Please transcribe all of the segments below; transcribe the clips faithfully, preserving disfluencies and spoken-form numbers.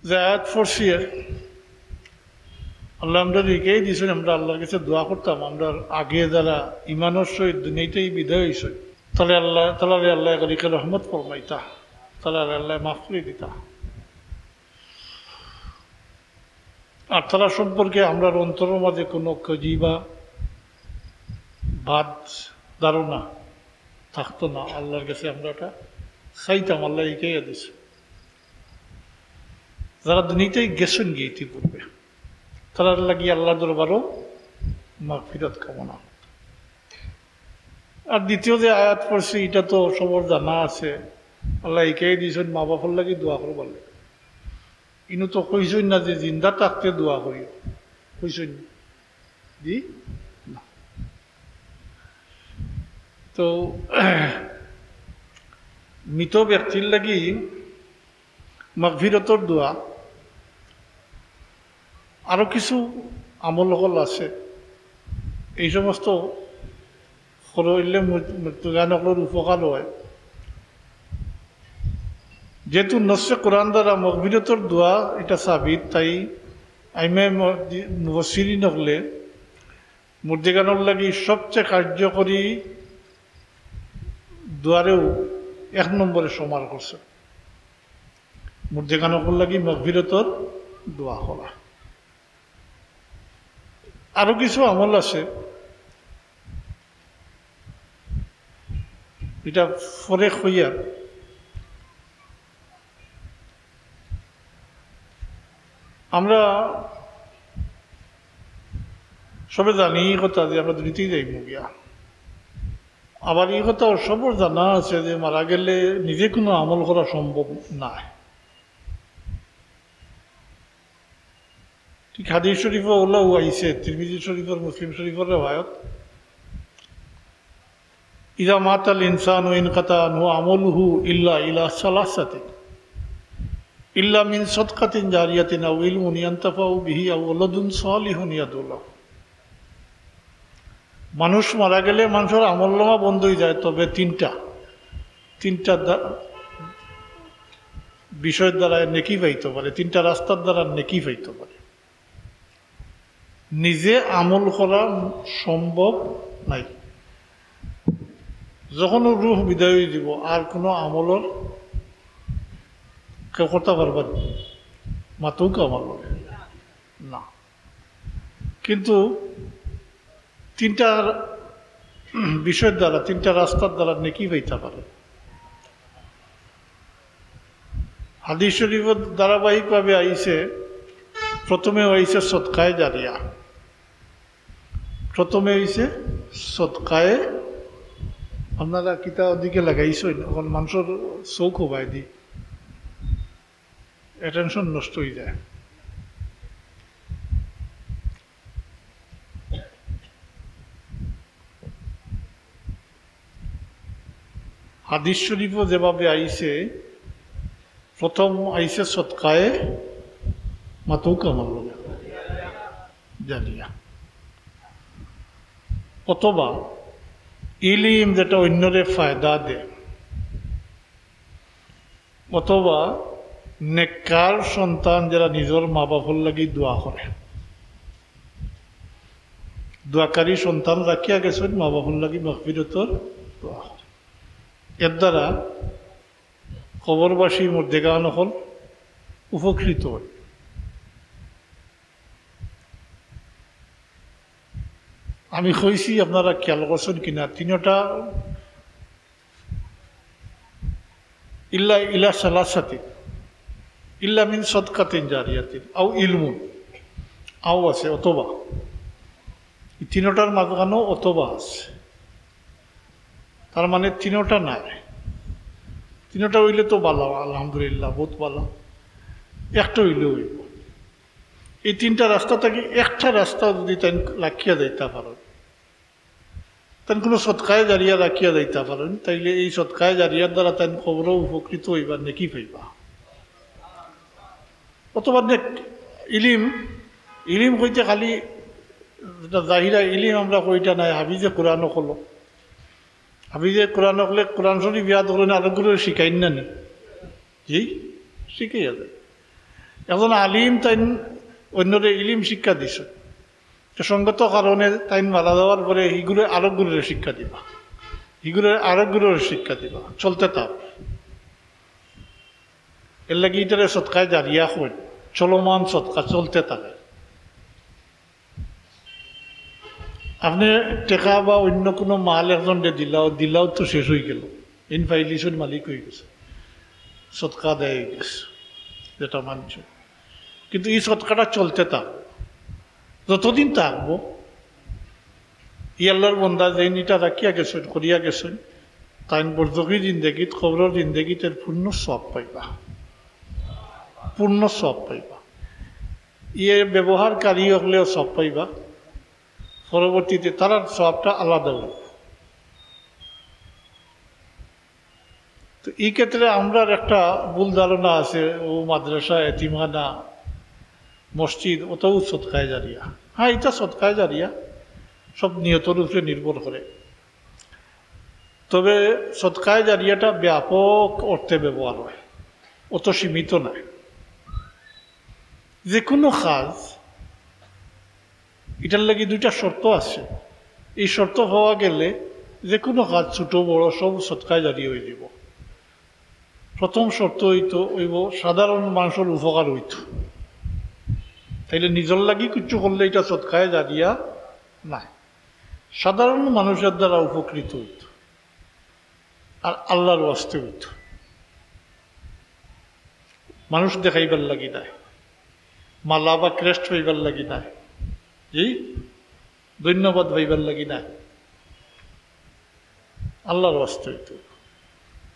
যে আয়াত পড়ছি, আল্লায় আমরারে হিকাই দিছইন, আমরা আল্লার গেছে দোয়া করতাম, আমরার আগে যারা ইমানর সহিত দুনিয়া থাকি বিদায় অইছইন, তারারে আল্লায়, তারারে আল্লায় এক রিকে রহমত ফরমাইতা, তারারে আল্লায় মাফ করি দিতা। আর তারা সম্পর্কে আমরার অন্তরর মাঝে কুনু কজিবা বাদ ধারণা থাকতো না। আল্লার গেছে আমরা ইটা চাইতাম, আল্লায় হিকাইয়া দিছইন। যারা দুনিয়া থাকি গেছইন গিয়া ইতিপূর্বে, তারার লাগি আল্লার দরবারো মাগফিরাত কামনা। আর দ্বিতীয় যে আয়াত পড়ছি, ইটা তো সবর জানা আছে, আল্লায় হিকাই দিছইন মা বাপর লাগি দোয়া করবার লাগি। ইনো তো কইছইন না যে জিন্দা থাকতে দোয়া করিও, কইছইন নি? জি না। তো মৃত ব্যক্তির লাগি মাগফিরতর দোয়া, আরো কিছু আমল অকল আছে, এই সমস্ত করইলে মৃ-, মৃত্যুগান অকলর উপকার অয়। যেহেতু নসে কোরআন দ্বারা মাগফিরতর দোয়া ইটা সাবিত, তাই আইম্মায়ে ম-, মুফাসসিরিন অকলে মুর্দেগানর লাগি সবচেয়ে কার্যকরী দোয়ারেও এক নম্বরে সমার করছে। মুর্দেগানর লাগি মাগফিরতর দোয়া করা। আরো কিছু আমল আছে, ইটা পরে কইয়ার। আমরা সবে জানি ই কথা যে আমরা দুনিয়া থাকি যাইমু গিয়া। আবার ই কথাও সবর জানা আছে যে মারা গেলে নিজে কুনু আমল করা সম্ভব নায়। ঠিক হাদিস শরীফো অলাউ আইছে, তিরমিজি শরীফর, মুসলিম শরীফর রেওয়ায়ত, "ইযা মাতাল ইনসানু ইনকাতা আনহু আমালুহু ইল্লা ইলা সালাসাতিন, ইল্লা মিন সাদকাতিন জারিয়াতিন আও ইলমুন ইয়ানতাফাউ বিহি আও ওয়ালাদুন সালিহুন ইয়াদউ লাহু।" মানুষ মারা গেলে মানুষর আমলনামা বন্ধ অই যায়, তবে তিনটা, তিনটা দা-, বিষয়র দ্বারা নেকি পাইতো পারে, তিনটা রাস্তার দ্বারা নেকি পাইতো পারে। নিজে আমল করা সম্ভব নাই। যখন রুহ বিদায় অই যিবো, আর কুনু আমলর কেউ করতা পারবা নি? মাতউক্কা আমার লগে। না। কিন্তু তিনটা বিষয়র দ্বারা, তিনটা রাস্তার দ্বারা নেকি পাইতা পারে। হাদিস শরীফো ধারাবাহিকভাবে আইছে, প্রথমে আইছে সদকায়ে জারিয়া, প্রথমে আইছে সদকায়ে, আপনারা কিতা ওদিকে লাগাইছইন, অখন মানুষর চউখ হবায় দি, attention নষ্ট অই যায়। হাদিস শরীফো যেভাবে আইছে, প্রথম আইছে সদকায়ে, মাতউক্কা আমার লগে, জারিয়া, অথবা ইলিম যেটা অইন্যরে ফায়দা দেয়, অথবা নেককার সন্তান যেরা নিজর মা বাপর লাগি দোয়া করে, দোয়াকারী সন্তান রাখিয়া গেছইন মা বাপর লাগি মাগফিরতর দোয়া করে। এর দ্বারা কবরবাসী মুর্দেগান অকল উপকৃত অয়। আমি কইছি, আপনারা খেয়াল করছইন কিনা, তিনটা ইল্লা, ইলা সালাসাতিন, ইল্লা মিন সদকাতিন জারিয়াতিন, আও ইলমুন, আও আছে, অথবা। এই তিনটার মাঝখানেও অথবা আছে। তার মানে তিনটা নাই। তিনটা অইলে তো ভালা, আলহামদুলিল্লাহ, বউত ভালা। একটা অইলেও অইবো। এই তিনটা রাস্তা থাকি একটা রাস্তা যদি তাইন রাখিয়া যাইতা পারইন, তাইন কুনু সদকায়ে জারিয়া রাখিয়া যাইতা পারইন, তাইলে এই সদকায়ে জারিয়ার দ্বারা তাইন কবরো উপকৃত অইবা, নেকি পাইবা। অথবা নেক ইলিম, ইলিম কইতে খালি যেটা জাহিরা ইলিম আমরা কই ইটা নায়, হাফিজে কোরআন অকল। হাফিজে কোরআন অকলে কোরআন শরীফ ইয়াদ করইন, আরোগুরে শিখাইন না নি? জি, শিখাইয়া দেয়। একজন আলিম তাইন অন্যরে ইলিম শিক্ষা দিছইন, তো সঙ্গত কারণে তাইন মারা যাওয়ার পরে হিগুরে আরোগুরে শিক্ষা দিবা, হিগুরে আরোগুরে শিক্ষা দিবা, চলতে থাক। এর লাগি ইটারে সদকায়ে জারিয়া কইন, চলমান সদকা চলতে থাকে। আপনে টেকা বা অন্য কোনো মাল একজনরে দিলাও, দিলাও তো শেষ অইগেল, ইন ফাইলিছইন মালিক অইগেছে, সদকা আদায় অইগেছে, যেটা মানছে। কিন্তু ই সদকাটা চলতে থাকবো, যতদিন থাকবো। ই আল্লাহর বন্দা যেইন ইটা রাখিয়া গেছইন, করিয়া গেছইন, তাইন বরজখি জিন্দেগিত, কবরর জিন্দেগিত এর পূর্ণ সওয়াব পাইবা, পূর্ণ সওয়াব পাইবা। ইয়ে ব্যবহারকারী অকলেও সওয়াব পাইবা, পরবর্তীতে তারার সওয়াবটা আলাদা অইবো। তো ই ক্ষেত্রে আমরার একটা ভুল ধারণা আছে, ও মাদ্রাসা, এতিমখানা, মসজিদ, অতও সদকায়ে জারিয়া। হ্যাঁ, ইটা সদকায়ে জারিয়া, সব নিয়তর উপরে নির্ভর করে। তবে সদকায়ে জারিয়াটা ব্যাপক অর্থে ব্যবহার হয়, অত সীমিত নায়। যে কোনো কাজ, ইটার লাগি দুইটা শর্ত আছে। ই শর্ত পাওয়া গেলে যে কোনো কাজ, ছোট বড়, সব সদকায়ে জারি অইযিবো। প্রথম শর্ত অইতো, অইবো সাধারণ মানষর উপকার অইতো। তাইলে নিজর লাগি কিচ্ছু করলে ইটা সদকায়ে জারিয়া নায়, সাধারণ মানুষর দ্বারা উপকৃত অইতো, আর আল্লাহর ওয়াস্তে অইতো। মানুষ দেখাইবার লাগি নায়, মালা বা ক্রেস্ট পাইবার লাগি নায়, জি, ধন্যবাদ পাইবার লাগি নায়, আল্লাহর ওয়াস্তে অইতো।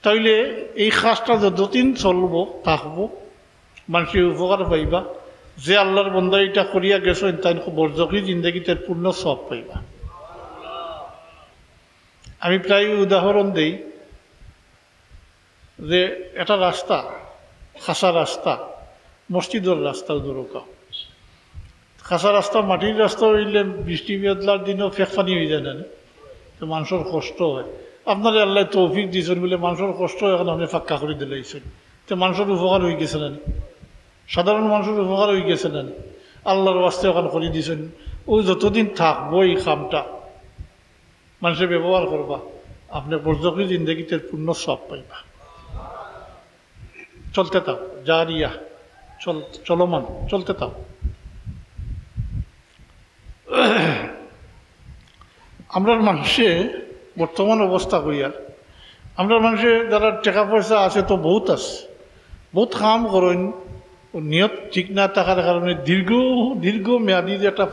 তাইলে এই কাজটা যতদিন চলবো, থাকবো, মানষে উপকার পাইবা। যে আল্লাহর বন্দা ইটা করিয়া গেছইন, তাইন বরজখি জিন্দেগিত এর পূর্ণ সওয়াব পাইবা। আমি প্রায় উদাহরণ দেই যে একটা রাস্তা, খাসা রাস্তা, মসজিদর রাস্তা দরকার। খাসা রাস্তা, মাটির রাস্তা অইলে বৃষ্টি বাদলার দিনও ফেক পানি অইযায় না নি? তো মানষর কষ্ট হয়। আপনারে আল্লায় তৌফিক দিছইন বুলে মানষর কষ্ট হয়, অখন আপনে পাক্কা করি দিলাইছইন, তো মানষর উপকার অইগেছে না নি? সাধারণ মানষর উপকার অইগেছে না নি? আল্লাহর ওয়াস্তে অখন করি দিছইন। অউ যতদিন থাকবো ই কামটা, মানষে ব্যবহার করবা, আপনে বরজখি জিন্দেগিত এর পূর্ণ সওয়াব পাইবা। চলতে থাক, জারিয়া, চল-, চলমান, চলতে থাক। আমরার মানষে বর্তমান অবস্থা কইয়ার, আমরার মানষে যারা টেকা পয়সা আছে তো বউত আছে, বউত কাম করইন, নিয়ত ঠিক না থাকার কারণে দীর্ঘ, দীর্ঘ মেয়াদি যে একটা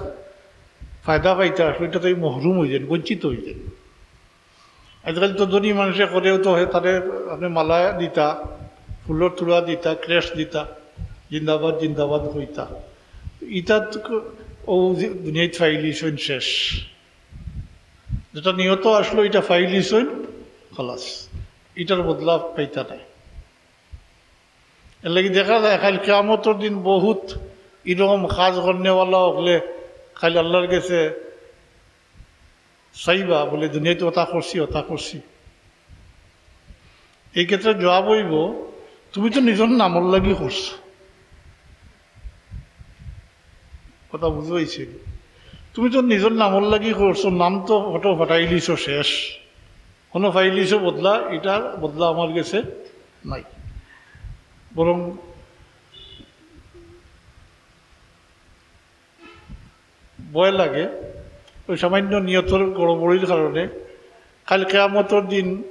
ফায়দা পাইতা, অইটা থাকি মহরুম অইযাইন, বঞ্চিত অইযাইন। আজকাল তো ধনী মানষে করেও তো হে তারে আপনে মালা দিতা, ফুলর তুড়া দিতা, ক্রেস্ট দিতা, জিন্দাবাদ জিন্দাবাদ কইতা। ইটা তো ক-, অউ যে দুনিয়াত পাইলিছইন শেষ, যেটা নিয়ত আছলো ইটা পাইলিছইন, খালাস, ইটার বদলা পাইতা নায়। এর লাগি দেখা যায় কাইল কিয়ামতর দিন বউত ইরকম কাজ করনেওয়ালা অকলে কাইল আল্লাহর গেছে চাইবা বুলে, "দুনিয়াত অতা করছি, অতা করছি।" এই ক্ষেত্রে জবাব অইবো, "তুমি তো নিজর নামর লাগি করছো।" কথা বুঝা অইছে? তুমি তো নিজর নামর লাগি করছো, নাম তো ফটো ফাটাইলিছো শেষ, অনো পাইলিছো বদলা, ইটার বদলা আমার গেছে নাই। বরং ভয় লাগে, অউ সামান্য নিয়তর গড়বড়ির কারণে কাইল কিয়ামতর দিন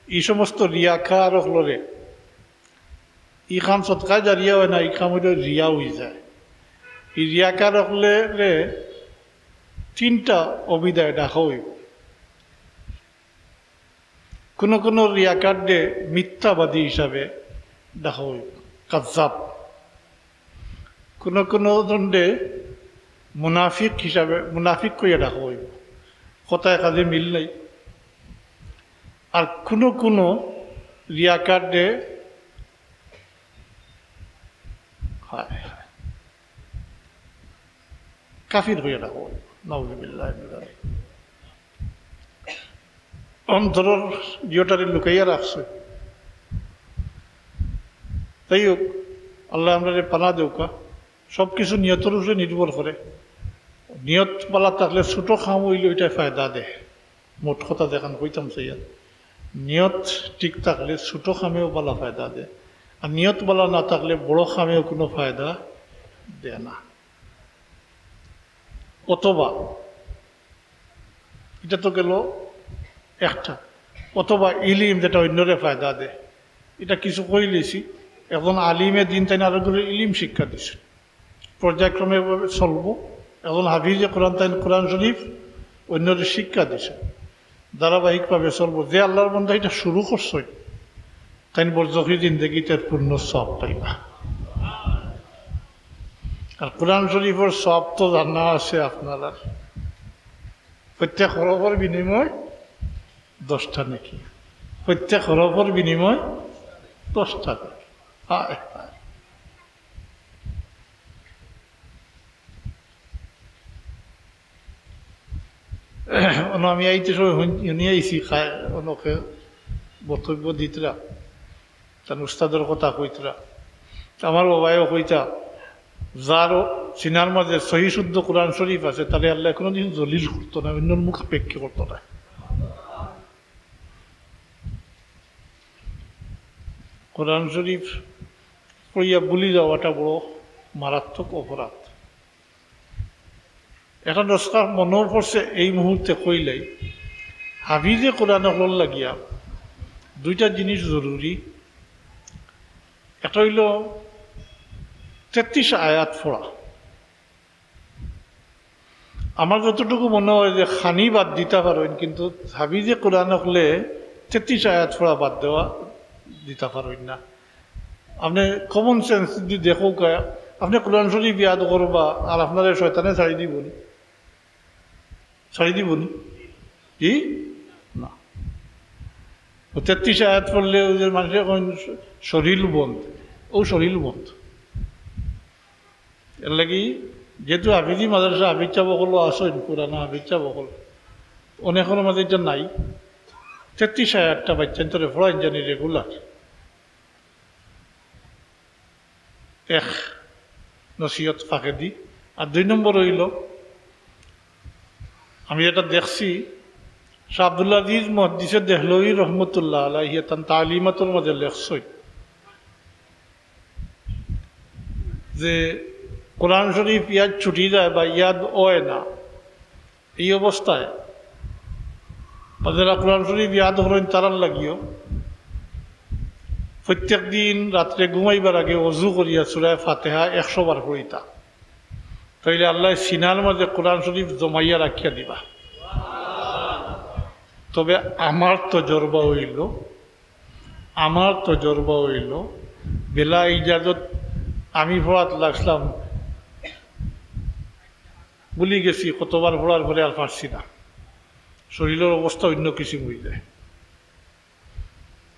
ই সমস্ত রিয়াকার অকলরে, ই কাম সদকায়ে জারিয়া অয় না, ই কাম অইলো রিয়া অইযায়। ই রিয়াকার অকলরে তিনটা অভিধায় ডাকা অইবো। কুনু কুনু রিয়াকাররে মিথ্যাবাদী হিসাবে ডাকা অইবো, কাজ্জাব। কুনু কুনু জনরে মুনাফিক হিসাবে, মুনাফিক কইয়া ডাকা অইবো, কথায় কাজে মিল নাই। আর কুনু কুনু রিয়াকাররে, হায় হায়, কাফির কইয়া ডাকা অইবো। নাউজুবিল্লাহ মিন যালিক। অন্তরর জিওটারে লুকাইয়া রাখছে। যাই হোক, আল্লায় আমরারে পানা দেউক্কা। সব কিছু নিয়তর উপরে নির্ভর করে। নিয়ত বালা থাকলে ছোট কাম অইলেও ইটায় ফায়দা দেয়। মোট কথা যেখান কইতাম চাইয়ার, নিয়ত ঠিক থাকলে ছোট কামেও বালা ফায়দা দেয়, আর নিয়ত বালা না থাকলে বড় কামেও কুনু ফায়দা দেয় না। অথবা, ইটা তো গেল একটা, অথবা ইলিম যেটা অইন্যরে ফায়দা দেয়, ইটা কিছু কইলিছি। একজন আলিমে দিন তাইন আরোগুরে ইলিম শিক্ষা দিছে, পর্যায়ক্রমে এভাবে চলবো। একজন হাফিজে কোরআন, তাইন কোরআন শরীফ অইন্যরে শিক্ষা দিছে, ধারাবাহিকভাবে চলবো। যে আল্লার বন্দা ইটা শুরু করছইন, তাইন বরজখি জিন্দেগিত এর পূর্ণ সওয়াব পাইবা। আর কোরআন শরীফর সওয়াব তো জানা আছে আপনারার, প্রত্যেক হরফর বিনিময় দশটা নেকি, প্রত্যেক হরফর বিনিময় দশটা নেকি। হায় হায়। অনো আমি আইতে সময় হুন-, হুনি আইছি, খায়, অনকে বক্তব্য দিতরা, তান উস্তাদর কথা কইতরা। আমার বাবায়ও কইতা, যার সিনার মাঝে সহি শুদ্ধ কোরআন শরীফ আছে, তারে আল্লায় কোনোদিন জলিল করতো না, অইন্যর মুখাপেক্ষী করতো না। কোরআন শরীফ পড়িয়া ভুলি যাওয়াটা বড় মারাত্মক অপরাধ। একটা নসিহত মনো পড়ছে এই মুহূর্তে কইলাই, হাফিজে কোরআন অকলর লাগিয়া দুইটা জিনিস জরুরি। একটা অইলো তেত্রিশ আয়াত পড়া। আমার যতটুকু মনে হয় যে খানি বাদ দিতা পারইন, কিন্তু হাফিজে কোরআন অকলে তেত্রিশ আয়াত পড়া বাদ দেওয়া দিতা পারইন না। আপনে common sense যদি দেখউক্কা, আপনে কোরআন শরীফ ইয়াদ করবা আর আপনারে শয়তানে ছাড়ি দিবো নি? ছাড়ি দিবো নি? কি? না। ও তেত্রিশ আয়াত পড়লে ওই যে মানুষে কইন শরীল বন্ধ, ও শরীল বন্ধ। এর লাগি যেহেতু হাফিজি মাদ্রাসা হাফিজ সাব অকল আছইন, পুরানা হাফিজ সাব অকল, অনেকর মাঝে ইটা নাই। তেত্রিশ আয়াতটা বাচ্চাইন্তরে পড়াইন জানি regular। এক নসিহত ফাঁকেদি। আর দুই নম্বর অইলো, আমি ইটা দেখছি, শাহ আব্দুল আজিজ মুহাদ্দিসে দেহলভী রহমতুল্লাহ আলাইহি তান তালিমাতর মাঝে লেখছইন যে কোরআন শরীফ ইয়াদ ছুটি যায় বা ইয়াদ অয় না, এই অবস্থায় বা যারা কোরআন শরীফ ইয়াদ করইন তারার লাগিও প্রত্যেক দিন রাত্রে ঘুমাইবার আগে অজু করিয়া সূরা ফাতিহা একশো বার পড়িতা, তাইলে আল্লায় সিনার মাঝে কোরআন শরীফ জমাইয়া রাখিয়া দিবা। তবে আমার তজরবা অইলো, আমার তজরবা অইলো, বেলা ইজাজত আমি পড়াত লাগছিলাম, ভুলি গেছি, কতবার পড়ার পরে আর পারছি না, শরীলর অবস্থা অইন্য কিসিম অইযায়।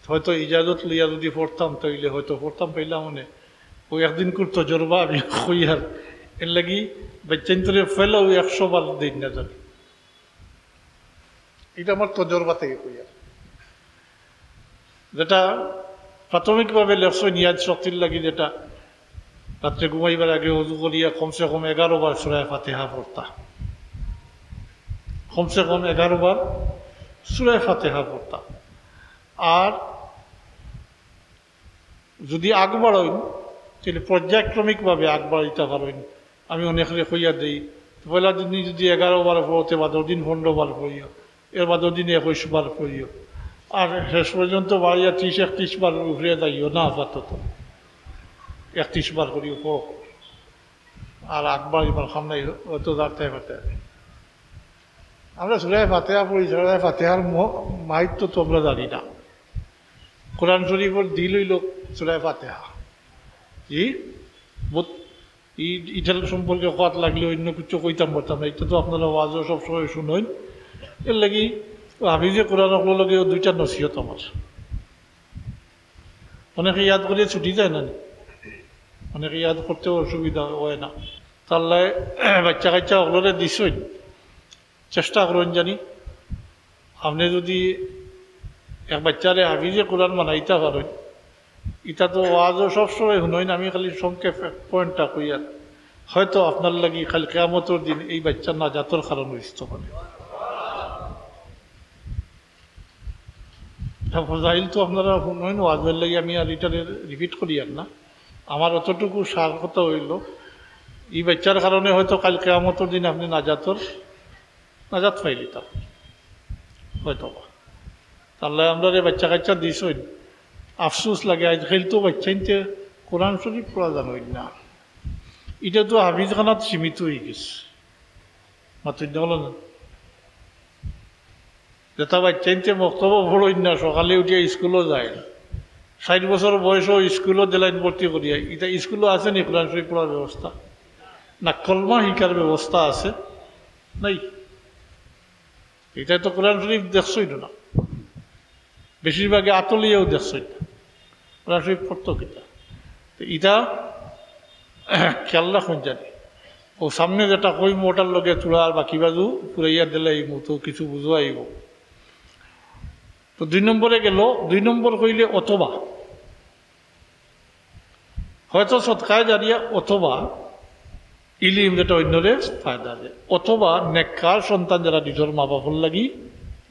হয়তো ইজাজত লইয়া যদি পড়তাম, তাইলে হয়তো পড়তাম পাইলাম অনে। ওই একদিনকুর তজরবা আমি কইয়ার, এর লাগি বাচ্চাইন্তরে ফেলাও একশো বার দিন না জানি। ইটা আমার তজরবা থাকি কইয়ার। যেটা প্রাথমিকভাবে লেখছইন ইয়াদ শক্তির লাগি, যেটা রাত্রে ঘুমাইবার আগে অজু করিয়া কমসে কম এগারো বার সূরা ফাতিহা পড়তা, কমসে কম এগারো বার সূরা ফাতিহা পড়তা। আর যদি আগ বাড়ইন, তাইলে পর্যায়ক্রমিকভাবে আগ বাড়াইতা পারইন। আমি অনেকরে কইয়া দেই, পয়লা দিন যদি এগারো বার পড়ো, তে বাদর দিন পনেরো বার পড়িও, এর বাদর দিন একুশ বার পড়িও, আর শেষ পর্যন্ত বাড়িয়া ত্রিশ একত্রিশ বার উপরে যাইও না, আপাতত একত্রিশ বার করিও পড়ো। আর আগ বাড়াইবার কাম নাই, হয়তো দাঁড়াতে পারতে। আমরা সূরা ফাতিহা পড়ি, সূরা ফাতিহার ম-, মাহাত্ম্য তো আমরা জানি না। কোরআন শরীফর দিল অইলো সূরা ফাতিহা। জি? বুঝ-, ই-, ইটার সম্পর্কে কওয়াত লাগলে অইন্য কিছু কইতাম পারতাম না। ইটা তো আপনারা ওয়াজও সবসময় শুনইন। এর লাগি হাফিজে কোরআন অকলর লগে দুইটা নসিহত আমার। অনেকে ইয়াদ করিয়া ছুটি যায় না নি? অনেকে ইয়াদ করতেও অসুবিধা অয় না। তার লাগি বাচ্চা কাচ্চা অকলরে দিছইন, চেষ্টা করইন জানি। আপনে যদি এক বাচ্চারে হাফিজে কোরআন বানাইতা পারইন, ইটা তো ওয়াজও সবসময় হুনইন, আমি খালি সংক্ষেপ এক পয়েন্টটা কইয়ার। হয়তো আপনার লাগি খালি কিয়ামতর দিন এই বাচ্চার নাজাতর কারণ অইতো পারে। তা ফজাইল তো আপনারা হুনইন ওয়াজর লাগি, আমি আর ইটারে রিপিট করিয়ার না। আমার অতটুকু সার কথা অইলো, এই বাচ্চার কারণে হয়তো কাইল কিয়ামতর দিন আপনে নাজাতর, নাজাত পাইলিতা হয়তো বা। তাইলে আমরারে বাচ্চা কাচ্চা দিছইন, আফসোস লাগে। আইজকাইল তো বাচ্চাইন্তে কোরআন শরীফ পড়া জানইন না, ইটা তো হাফিজখানাত সীমিত অইগেছে। মাতইন না, বলো না। যেটা বাচ্চাইন্তে মক্তবও পড়ইন না, সকালে উঠিয়া স্কুলও যাইন না, ষাইট বছর বয়সও স্কুলও দিলাইন ভর্তি করিয়া, ইটা স্কুলও আছে নি কোরআন শরীফ পড়ার ব্যবস্থা? না কলমা হিকার ব্যবস্থা আছে? নাই। ইটা তো কোরআন শরীফ দেখছইন না, বেশিরভাগে আতলিয়াও দেখছইন না। কোরআন শরীফ পড়তো কিতা? তো ইটা খেয়াল রাখইন জানি। ও সামনে যেটা কইমু ওটার লগে থুড়া আর বাকি বাজু ফুরাইয়া দিলে এই মতো কিছু বুঝো আইবো। তো দুই নম্বরে গেল, দুই নম্বর কইলে অথবা, হয়তো সদকায়ে জারিয়া অথবা ইলিম যেটা অইন্যরে ফায়দা দেয়, অথবা নেককার সন্তান যারা নিজর মা বাপর লাগি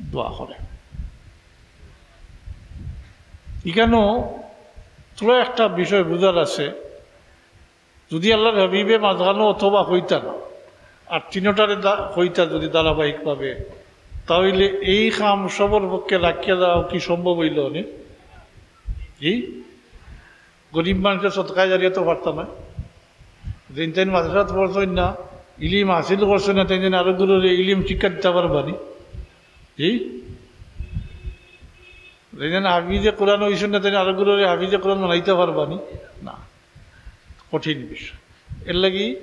দোয়া করে। ইখানো থুড়া একটা বিষয় বুঝার আছে, যুদি আল্লার হাবিবে মাঝখানো অথবা কইতা না, আর তিনোটারে দা-, কইতা যুদি ধারাবাহিকভাবে, তাইলে এই কাম সবর পক্ষে রাখিয়া দেওয়া কি সম্ভব অইলো নি? জি? গরিব মানষে সদকায়ে জারিয়া তো পারতা না। যেইন তাইন মাদ্রাসাত পড়ছইন না, ইলিম হাসিল করছইন না, তাইন তাইন আরোগুরে ইলিম শিক্ষা দিতা পারবা নি? জি? যেইন তাইন হাফিজে কোরআন অইছইন না, তাইন আরোগুরে হাফিজে কোরআন বানাইতা পারবা নি? না, কঠিন বিষয়। এরলাগি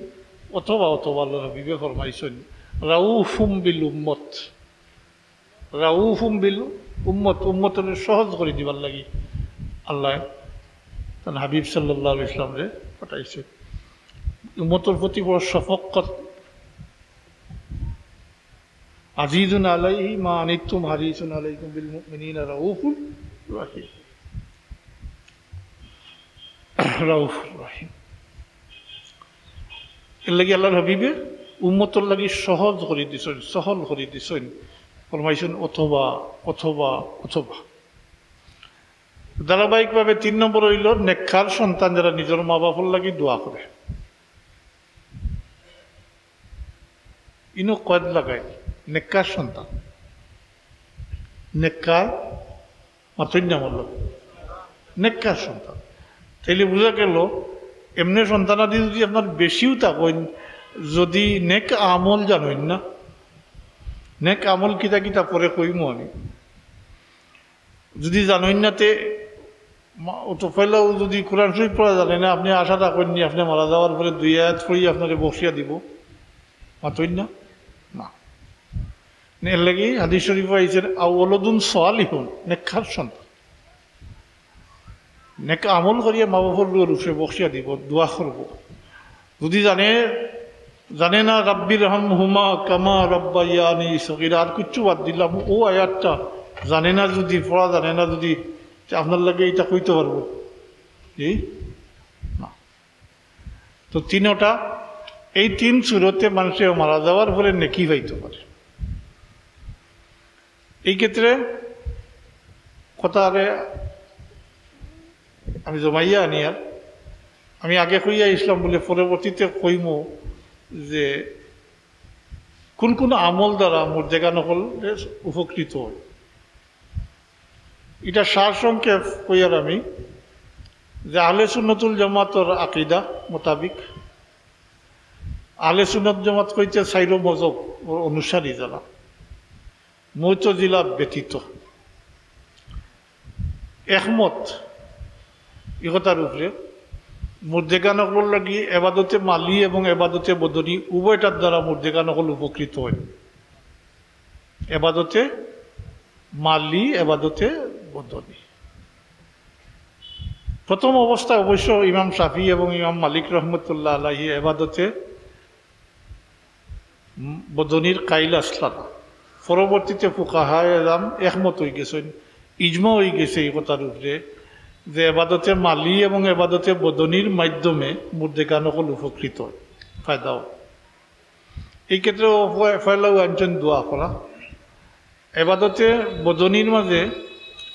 অথবা, অথবা আল্লার হাবিবে ফরমাইছইন, "রাউফুম বিল উম্মত।" রাউফুম বিল উম্মত, উম্মতরে সহজ করি দিবার লাগি আল্লায় তান হাবিব সাল্লাল্লাহু আলাইহি ওয়াসাল্লামরে পাঠাইছইন। উম্মতর প্রতি বড় শফকত। আজিজুন আলাইহি মা আনিতুম হারিসুন আলাইকুম বিল মুমিনিনা রাউফুর রাহিম। রাউফুর রাহিম। এরলাগি আল্লার হাবিবে উম্মতর লাগি সহজ করি দিছইন, সহল করি দিছইন। ফরমাইছইন অথবা, অথবা, অথবা। ধারাবাহিকভাবে তিন নম্বর অইলো নেককার সন্তান যারা নিজর মা বাপর লাগি দোয়া করে। ইনো কয়েদ লাগাই, নেককার সন্তান। নেককার, মাতইন না মল্ল। নেককার সন্তান। তাইলে বুঝা গেল, এমনে সন্তানাদি যুদি আপনার বেশিও থাকইন, যুদি নেক আমল জানইন না, নেক আমল কিতা কিতা পরে কইমু আমি, যুদি জানইন না তে মা-, ও তো পয়লাও যুদি কোরআন শরীফ পড়া জানে না, আপনে আশা রাখইন নি, আপনে মারা যাওয়ার পরে দুই আয়াত পড়ি আপনারে বখশিয়া দিবো। মাতইন না? না। এরলাগি হাদিস শরীফো আইছে, "আও ওয়ালাদুন সালিহুন", নেককার সন্তান। নেক আমল করিয়া মা বাপর রুহে বখশিয়া দিবো, দোয়া করবো। যুদি জানে, জানে না, "রাব্বির হামহুমা কামা রাব্বায়ানি সগীরা", আর কিচ্ছু বাদ দিলাম, ও আয়াতটা জানে না যুদি, পড়া জানে না যুদি, তে আপনার লাগি ইটা কইতো পারবো? জি? না। তো তিনোটা, এই তিন সুরতে মানষে মারা যাওয়ার পরে নেকি পাইতো পারে। এই ক্ষেত্রে কথারে আমি জমাইয়া আনিয়ার, আমি আগে কইয়া আইছলাম বুলে পরবর্তীতে কইমু যে কুন কুন আমল দ্বারা মুর্দেগান অকল উপকৃত অয়। ইটা সারসংক্ষেপ কইয়ার আমি যে আহলে সুন্নতুল জামাতর আকিদা মোতাবিক আহলে সুন্নত জামাত কইতে চাইরো মজহব অনুসারী যারা মুতাজিলা ব্যতীত একমত ই কথার উপরে, মুর্দেগান অকলর লাগি এবাদতে মালি এবং এবাদতে বদনি উভয়টার দ্বারা মুর্দেগান অকল উপকৃত অয়। এবাদতে মালি, এবাদতে বদনি। প্রথম অবস্থায় অবশ্য ইমাম শাফি এবং ইমাম মালিক রহমতুল্লাহ আলাইহি এবাদতে বদনির কাইল আছলা না। পরবর্তীতে ফুকাহায়ে আযম একমত অইগেছইন, ইজমা অইগেছে ই কথার উপরে যে এবাদতে মালি এবং এবাদতে বদনির মাধ্যমে মুর্দেগান অকল উপকৃত অয়, ফায়দা অয়। এই ক্ষেত্রে ও ফ-, ফয়লাউ আনছইন দোয়া করা। এবাদতে বদনির মাঝে,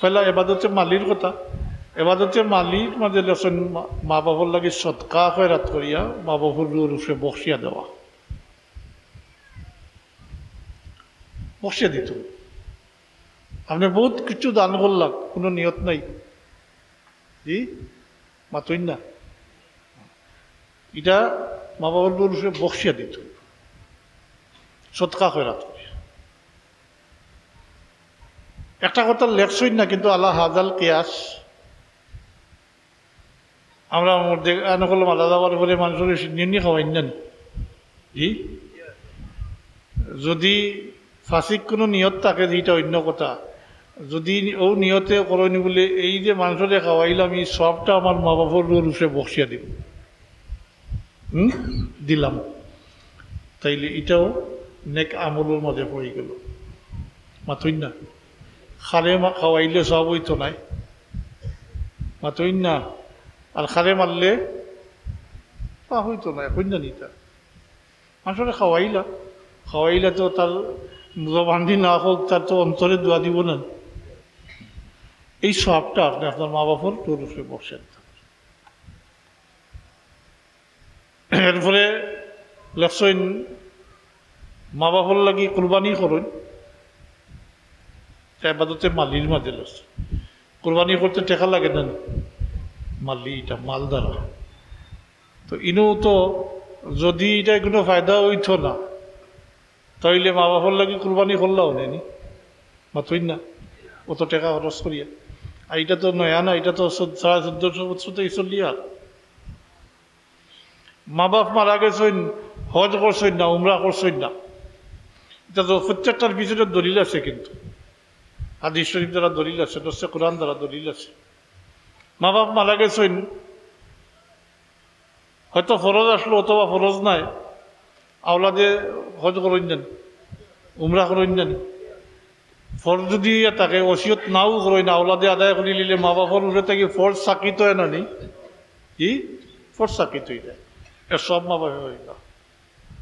পয়লা এবাদতে মালির কথা, এবাদতে মালির মাঝে লেখছইন মা-, মা বাপর লাগি সদকা খয়রাত করিয়া মা বাপর রুহুর উপরে বখশিয়া দেওয়া, বখশিয়া দিত। আপনে বউত কিছু দান করলা, কুনু নিয়ত নাই, জি, মাতইন না। ইটা মা বাপর রুহুর উপরে বখশিয়া দিত, সদকা খয়রাত করিয়া। একটা কথা লেখছইন না, কিন্তু আলা হাজাল কিয়াস। আমরা মুর্দেগান অকল মারা যাওয়ার পরে মানষরে সিন্নি খাওয়াইন না নি? জি? যদি ফাসিক কুনু নিয়ত থাকে, ইটা অইন্য কথা। যদি অউ নিয়তে করইন বুলে, এই যে মানষরে খাওয়াইলাম, ই সওয়াবটা আমার মা বাপর রুহুর উপরে বখশিয়া দিমু। হুম? দিলাম। তাইলে ইটাও নেক আমলর মাঝে পড়ি গেল। মাতইন না। খারে মা-, খাওয়াইলে সওয়াব অইতো নায়। মাতইন না। আর খারে মারলে পাপ অইতো নায়। কইন না নি ইতা? মানষরে খাওয়াইলা। খাওয়াইলা তো তার জবানদি না হোক, তার তো অন্তরে দোয়া দিব না। এই সওয়াবটা আপনে আপনার মা বাপর রুহুর উপরে বখশিয়া দিতা। এরপরে লেখছইন, মা বাপর লাগি কুরবানি করইন, তা এবাদতে মালির মাঝে লেখছইন। কুরবানি করতে টেকা লাগে না নি? মালি, ইটা মাল দ্বারা। তো ইনো তো যদি ইটা কুনু ফায়দা অইতো না, তাইলে মা বাপর লাগি কুরবানি করলাও নি? মাতইন না, অত টেকা খরচ করিয়া। আর ইটা তো নয়া না, ইটা তো চোদ্দ-, সাড়ে চোদ্দশো বছর তো চলিয়া। মা বাপ মারা গেছইন, হজ করছইন না, উমরা করছইন না। ইটা তো প্রত্যেকটার পিছনে দলিল আছে, কিন্তু হাদিস শরীফ দ্বারা দলিল আছে, নসে কোরআন দ্বারা দলিল আছে। মা বাপ মারা গেছইন, হয়তো ফরজ আসলো অথবা ফরজ নাই, আওলাদে হজ করইন না নি, উমরা করইন না নি? ফরজ যদি ইয়া থাকে, ওসিয়ত নাও করইন না, আওলাদে আদায় করি লিলে মা বাপর উপরে থাকি ফরজ সাকিত অয় না নি? কি? ফরজ সাকিত অই যায়। এর সওয়াব মা বাপে পাইবা।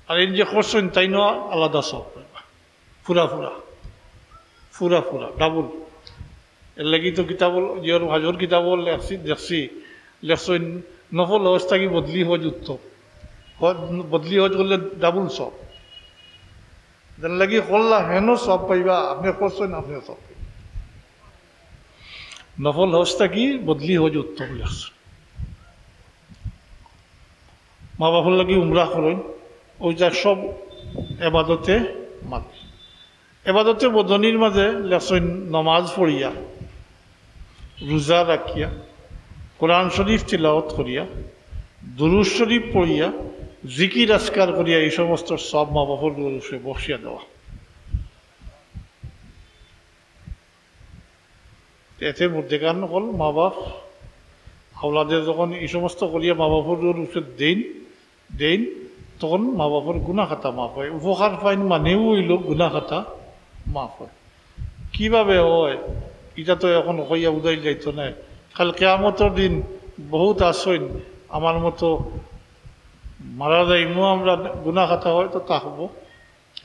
আর এই যে করছইন, তাইনও আলাদা সওয়াব পাইবা। পুরা পুরা। পুরা পুরা, ডাবল। এর লাগি তো কিতাবর, জিয়র হজর কিতাবর লেখছি, দেখছি, লেখছইন, নফল হজ থাকি বদলি হজ উত্তম। হজ, বদলি হজ করলে ডাবল সওয়াব। যেন লাগি করলা, হেনও সওয়াব পাইবা, আপনে করছইন, আপনেও সওয়াব পাইবা। নফল হজ থাকি বদলি হজ উত্তম লেখছইন। মা বাপর লাগি উমরা করইন, অউ যে সব এবাদতে মাল। এবাদতে বদনির মাঝে লেখছইন নমাজ পড়িয়া, রোজা রাখিয়া, কোরআন শরীফ তিলাওয়াত করিয়া, দুরূদ শরীফ পড়িয়া, জিকির আজকার করিয়া এই সমস্ত সওয়াব মা বাপর উপরে বখশিয়া দেওয়া। এতে মুর্দেগান অকল মা বাপ, আওলাদে যখন এই সমস্ত করিয়া মা বাপর উপরে দেইন, দেইন, তখন মা বাপর গুনা খাতা মাফ অয়। উপকার পাইন মানেউ অইলো গুনা খাতা মাফ অয়। কিভাবে অয়, ইটা তো এখন কইয়া বুঝাইল যাইতো নায়। কাইল কিয়ামতর দিন বউত আছইন আমার মতো মারা যাইমু আমরা, গুনা খাতা হয়তো থাকবো।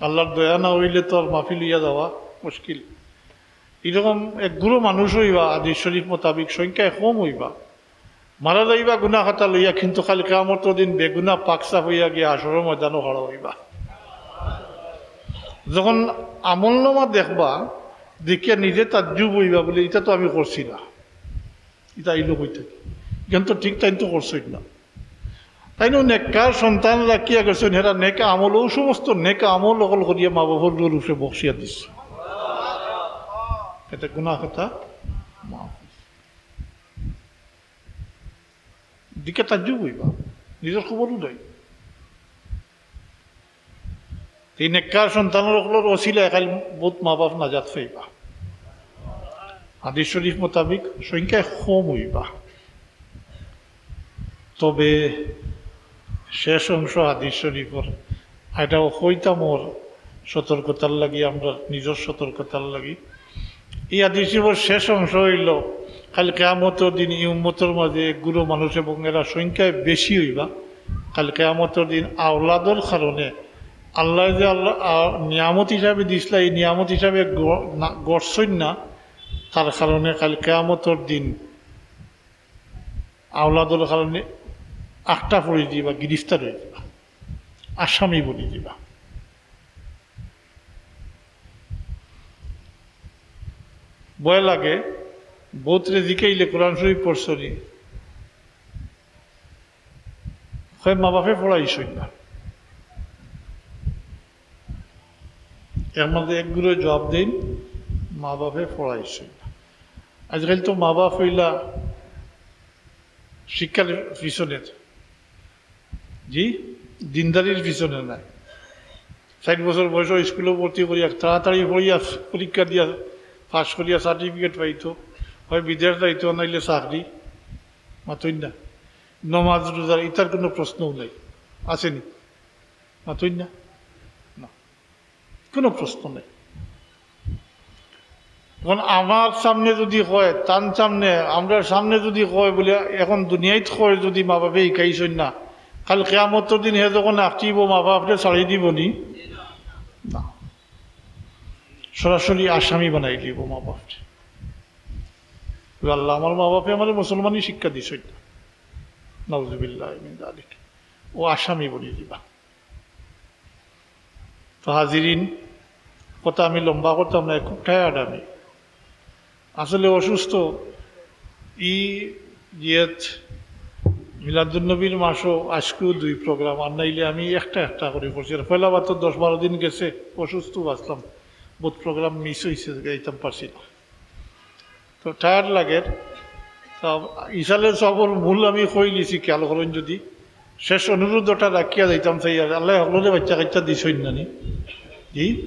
আল্লার দয়া না অইলে তো আর মাফি লইয়া যাওয়া মুশকিল। এরকম এক গুরু মানুষ অইবা, হাদিস শরীফ মোতাবিক সংখ্যায় কম অইবা। মারা যাইবা গুনা খাতা লইয়া, কিন্তু কাইল কিয়ামতর দিন বেগুনা পাক সাফ অইয়া গিয়া হাশরর ময়দানো খাড়া অইবা। যখন আমলনামা দেখবা, দেখিয়া নিজে তাজ্জুব অইবা, বলে, "ইটা তো আমি করছি না, ইটা আইলো কই থাকি?" ইখান তো ঠিক তাইন তো করছইন না। তাইনও নেককার সন্তান রাখিয়া গেছইন, হেরা নেক আমল, অউ সমস্ত নেক আমল অকল করিয়া মা বাপর উপরে বখশিয়া দিছে। এতে গুনা খাতা মাফ। দিকে তাজ্জুব অইবা, নিজর খবরও নাই। এই নেককার সন্তানর অকলর ওসিলায় কাইল বউত মা বাপ নাজাত পাইবা। হাদিস শরীফ মোতাবিক সংখ্যায় কম অইবা। তবে শেষ অংশ হাদিস শরীফর, এটাও কইতাম অর সতর্কতার লাগি, আমরা নিজর সতর্কতার লাগি। এই হাদিস শরীফর শেষ অংশ অইলো, কাইল কিয়ামতর দিন ই উম্মতর মাঝে এক গুরু মানুষ এবং এরা সংখ্যায় বেশি অইবা। কাইল কিয়ামতর দিন আওলাদর কারণে আল্লায় যে আল্লাহ, আ, নিয়ামত হিসাবে দিছলা, ই নিয়ামত হিসাবে গ-, না, গড়ছইন না, তার কারণে কাইল কিয়ামতর দিন আওলাদর কারণে আখটা পড়ি দিবা, গিরিফতার অই দিবা, আসামি বনি দিবা। ভয় লাগে, বউতরে জিকাইলে কোরআন শরীফ পড়ছনি, কয় মা বাপে পড়াইছইন না। এর মাঝে এক গুরুয়ে জবাব দেইন, মা বাপে পড়াইছইন না। আজকাল তো মা বাপ অইলা শিক্ষার পিছনে, জি, দিনদারির পিছনে নায়। ষাইট বছর বয়সো স্কুলো ভর্তি করিয়া, তাড়াতাড়ি পড়িয়া, পরীক্ষা দিয়া, পাস করিয়া সার্টিফিকেট পাইতো, হয় বিদেশ যাইতো, নাইলে চাকরি। মাতইন না। নমাজ রোজার ইতার কোনো প্রশ্নও নাই, আছেনি? মাতইন না, না, কোনো প্রশ্ন নাই। এখন আমার সামনে যদি কয়, তান সামনে, আমরার সামনে যদি কয় বলে, এখন দুনিয়াত কয় যদি মা বাপে হিকাইছইন না, কাইল কিয়ামতর দিন হে যখন আখটিবো, মা বাপরে ছাড়ি দিবনি? না, সরাসরি আসামি বানাই দিবো মা বাপরে। বলে, "আল্লাহ, আমার মা বাপে আমারে মুসলমানি শিক্ষা দিছইন না।" নাউজুবিল্লাহ মিন যালিক। ও আসামি বনি দিবা। তো হাজিরিন, কথা আমি লম্বা করতাম না, খুব টায়ার্ড আমি, আসলে অসুস্থ। ই জিয়াত মিলাদুন্নবীর মাসও আজকেও দুই প্রোগ্রাম, আর নাইলে আমি একটা একটা করে করছি। আর পয়লা বার তো দশ বারো দিন গেছে, অসুস্থ আসলাম, বহুত প্রোগ্রাম মিস অইছে, যাইতাম পারছি না। তো টায়ার্ড লাগের। তো ইসালে সবর মূল আমি কইলিছি, খেয়াল করইন যদি, শেষ অনুরোধ ওটা রাখিয়া যাইতাম চাই, আর আল্লাহ হকলরে বাচ্চা কাচ্চা দিছইন না নি? জি,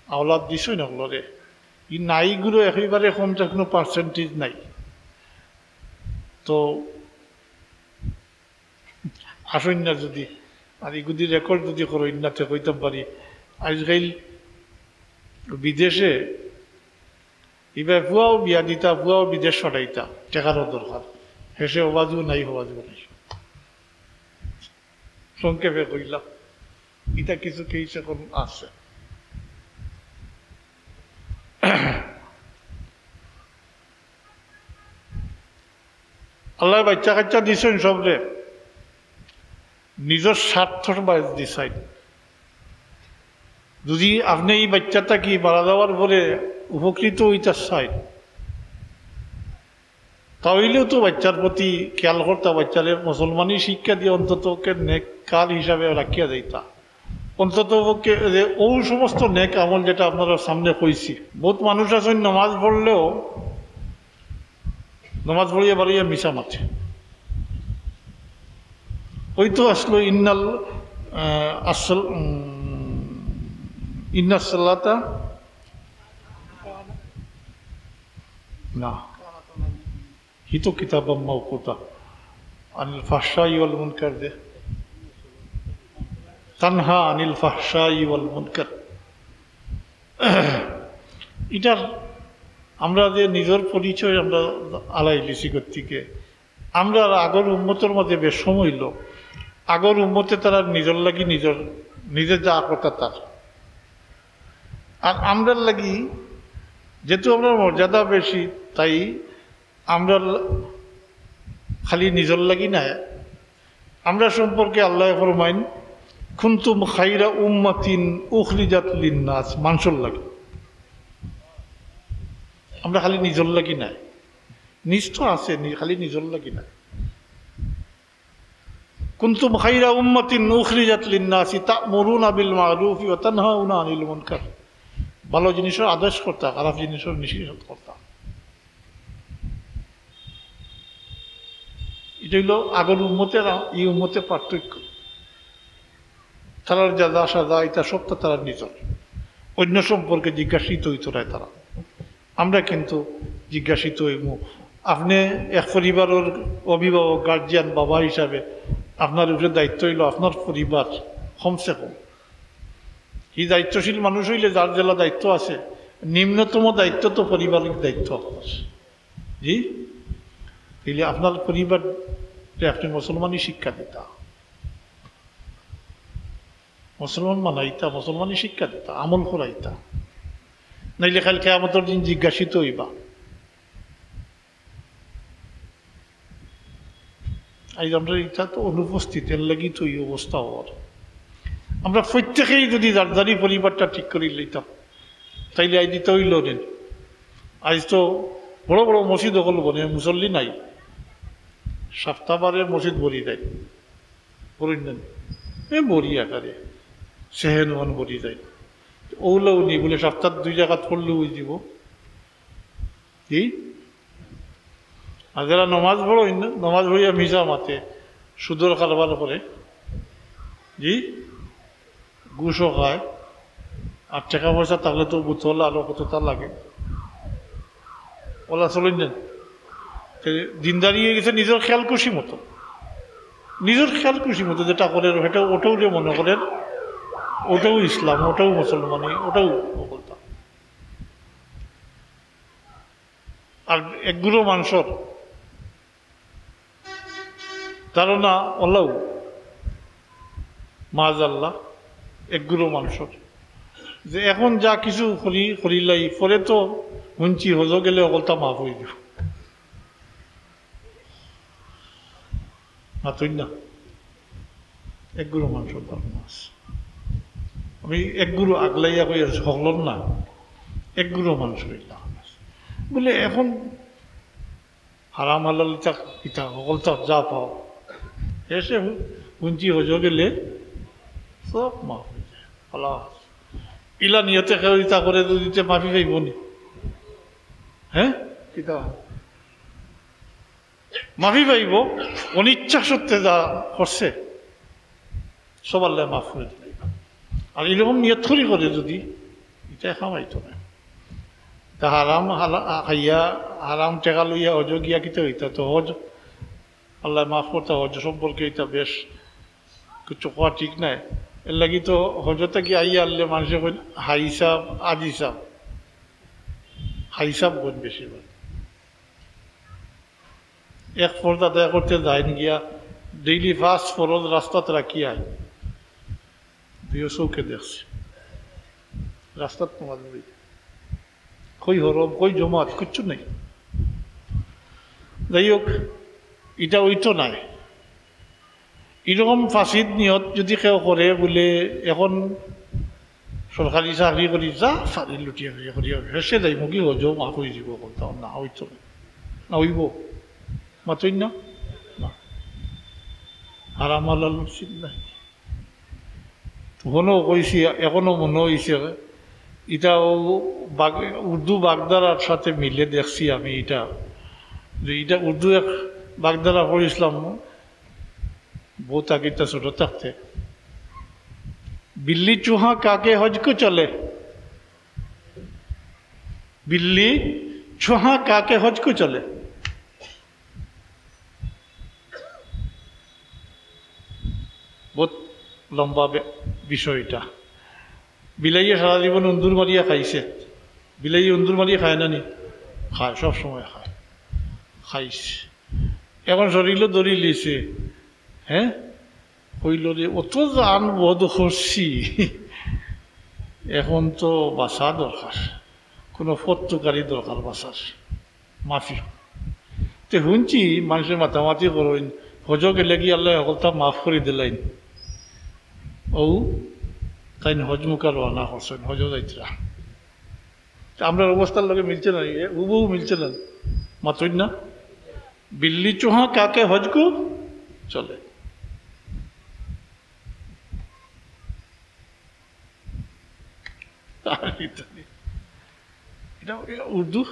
আওলাদ দিছইন হকলরে। ই নাইগুলো একেবারে কম, তার কোনো পার্সেন্টেজ নাই। তো আসইন না যদি, আর ইগুদি রেকর্ড যদি করইন না, তে কইতাম পারি, আজকাল বিদেশে ইবায় পুয়াও বিয়া দিতা, পুয়াও বিদেশ পাঠাইতা, টেকারও দরকার। হেষে অবাজও নাই, হবাজও নাই। সংক্ষেপে কইলাম, ইটা কিছু কেস এখন আছে। আল্লাহ বাচ্চা কাচ্চা দিছইন সবরে, নিজর স্বার্থর বায়দি চাইন। যদি আপনে ই বাচ্চাটা কি মারা যাওয়ার পরে উপকৃত অইতা চাইন, তাইলেও তো বাচ্চার প্রতি খেয়াল করতা, বাচ্চারে মুসলমানি শিক্ষা দিয়া অন্তত ওকে নেককার হিসাবে রাখিয়া যাইতা। অন্তত পক্ষে যে ও সমস্ত নেক আমল যেটা আপনারার সামনে কইছি, বহুত মানুষ আছইন নামাজ পড়লেও, নামাজ পড়িয়া বাড়িয়া মিছা মাতে। ওই তো আসলো ইন্নাল, আহ, আসল, উম, ইন্নাস সালাতা, না, হি তো কিতাবাম মাওকুতা, আনিল ফাহশাই ওয়াল মুনকার দে, তানহা আনিল ফাহশাই ওয়াল মুনকার। ইটার আমরা যে নিজর পরিচয় আমরা আলাইলিছি গতিকে, আমরার আগর উম্মতর মাঝে বেশকম অইলো, আগর উম্মতে তারা নিজর লাগি নিজর, নিজে যা করতা তার। আর আমরার লাগি যেহেতু আমরার মর্যাদা বেশি, তাই আমরার ল-, খালি নিজর লাগি নায়, আমরার সম্পর্কে আল্লায় ফরমাইন, "কুনতুম খাইরা উম্মাতিন উখরিজাত লিন্নাস", মানষর লাগি। আমরা খালি নিজর লাগি নায়, নিজ তো আছে, নি-, খালি নিজর লাগি নায়। "কুনতুম খাইরা উম্মাতিন উখরিজাত লিন্নাসি তা'মুরুনা বিল মা'রুফি ওয়া তানহাউনা আনিল মুনকার।" ভালো জিনিসর আদেশ করতা, খারাপ জিনিসর নিষেধ করতা। ইটা অইলো আগর উম্মতের আর ই উম্মতের পার্থক্য। তারার জাযা সাজা ইতা সবটা তারার নিজর, অন্য সম্পর্কে জিজ্ঞাসিত অইতো নায় তারা। আমরা কিন্তু জিজ্ঞাসিত অইমু। আপনে এক পরিবারর অভিভাবক, গার্জিয়ান, বাবা হিসাবে আপনার উপরে দায়িত্ব অইলো আপনার পরিবার, কমসে কম। ই দায়িত্বশীল মানুষ অইলে যার যেলা দায়িত্ব আছে, নিম্নতম দায়িত্ব তো পারিবারিক দায়িত্ব আপনার। জি? তাইলে আপনার পরিবাররে আপনি মুসলমানি শিক্ষা দিতা, মুসলমান বানাইতা, মুসলমানি শিক্ষা দিতা, আমল করাইতা, নাইলে কাইল কিয়ামতর দিন জিজ্ঞাসিত অইবা। আইজ আমরা ইটা তো অনুপস্থিত, এরলাগি তো ই অবস্থা অর। আমরা প্রত্যেকেই যুদি যার যারই পরিবারটা ঠিক করি লইতাম, তাইলে আইজ ইতা অইলো নি। আইজ তো বড় বড় মসজিদ অকল বনে, মুসল্লি নাই, সাপ্তাবারে মসজিদ ভরি যায়, ভরি নেন, এ ভরি আকারে সেহেন ওহান ভরি যায়। অউলাও নি বুলে সাপ্তাত দুই রাকাত পড়লেউ অইযিবো। জি? আর যেরা নমাজ পড়ইন না, নমাজ পড়িয়া মিছা মাতে, সুদর কারবার করে, জি, ঘুষও খায়, আর টেকা পয়সা থাকলে তো বুতল আরো কততা লাগে, অউলা চলইন না। তে দিনদারি অইগেছে নিজর খেয়াল খুশি মতো, নিজর খেয়াল খুশি মতো যেটা করের, ওটা, ওটাউ যে মনে করের, ওটাউ ইসলাম, ওটাউ মুসলমানি, ওটাউ অকলতা। আর একগুলো মানষর ধারণা অলাউ, মাআজাল্লাহ, একগুলো মানষর যে এখন যা কিছু করি, করিলাই, পরে তো হুনছি হজো গেলে অকলতা মাফ অইযিবো। মাতইন না। একগুলো মানষর ধারণা আছে। আমি একগুলো আগলাইয়া কই আর হকলর না, একগুলো মানষর ই ধারণা আছে। বুলে এখন হারাম হালাল ইতা কিতা, হকলতা যা পাও, এসে হু-, হুনছি হজো গেলে সব মাফ অইযায়। খালাস। ইলা নিয়তে কেউ ইতা করে যুদি তে মাফি পাইবো নি? হ্যাঁ? কিতা? মাফি পাইবো, অনিচ্ছা সত্ত্বে যা করছে, সব আল্লায় মাফ করি দিলাইবা। আর ইরকম নিয়ত করি করে যুদি, ইতা কাম অইতো নায়। তা হারাম হালা-, খাইয়া, হারাম টেকা লইয়া হজো গিয়া কিতা অইতা? তো হজ আল্লায় মাফ করতা, হজ সম্পর্কে ইতা বেশ কিছু কওয়া ঠিক নায়। এরলাগি তো হজো থাকি আইয়া আনলে মানষে কইন, "হাজি সাব, হাজি সাব।" হাজি সাব কইন বেশিরভাগ। এক ফরজ আদায় করতে যাইন গিয়া, ডেইলি পাঁচ ফরজ রাস্তাত রাখিয়া আইন। দুইও চউখে দেখছি। রাস্তাত নমাজ পড়ি। কই হরম, কই জমাত, কিচ্ছু নাই। যাই হোক, ইটা অইতো নায়। ইরকম ফাসিদ নিয়ত যুদি কেউ করে বুলে, এখন সরকারি চাকরি করি, যা চাকরি লুটিয়া করি, করি, শেষে যাইমুগি হজো মাফ অইযিবো, অকলতা না অইতো না অইবো। মাতইন না? না। হারাম হালাল উচিত নাই। তখনও কইছি, এখনো মনো অইছে, ইটা অউ বাগ-, উর্দু বাগধারার সাথে মিলে দেখছি আমি ইটা, যে ইটা উর্দু এক বাগধারা পড়ছিলাম, বউত আগে, তা ছোট থাকতে, "बिल्ली चूहा काके हज को चले, बिल्ली चूहा काके हज को चले।" বউত লম্বা বে-, বিষয় ইটা। বিলাইয়ে সারা জীবন উন্দুর মারিয়া খাইছে। বিলাইয়ে উন্দুর মারিয়া খায় না নি? খায়, সব সময় খায়। খাইছে। এখন শরীরও ধরি লিছে। হ্যাঁ? কইলো রে, অত জান বদ করছি, এখন তো বাঁচা দরকার, কোনো পথ তুকারি দরকার বাঁচার। মাফি। তে হুনছি মানষে মাতামাতি করইন, হজো গেলেগি আল্লায় হকলতা মাফ করি দিলাইন। অউ তাইন হজ মুখা রওয়ানা করছইন, হজো যাইতরা। তে আমরার অবস্থার লগে মিলছে না, এ হুবহু মিলছে না। মাতইন না? "बिल्ली चूहा काके हज को चले।" আর ইত্যাদি। ইটা, ইটা উর্দু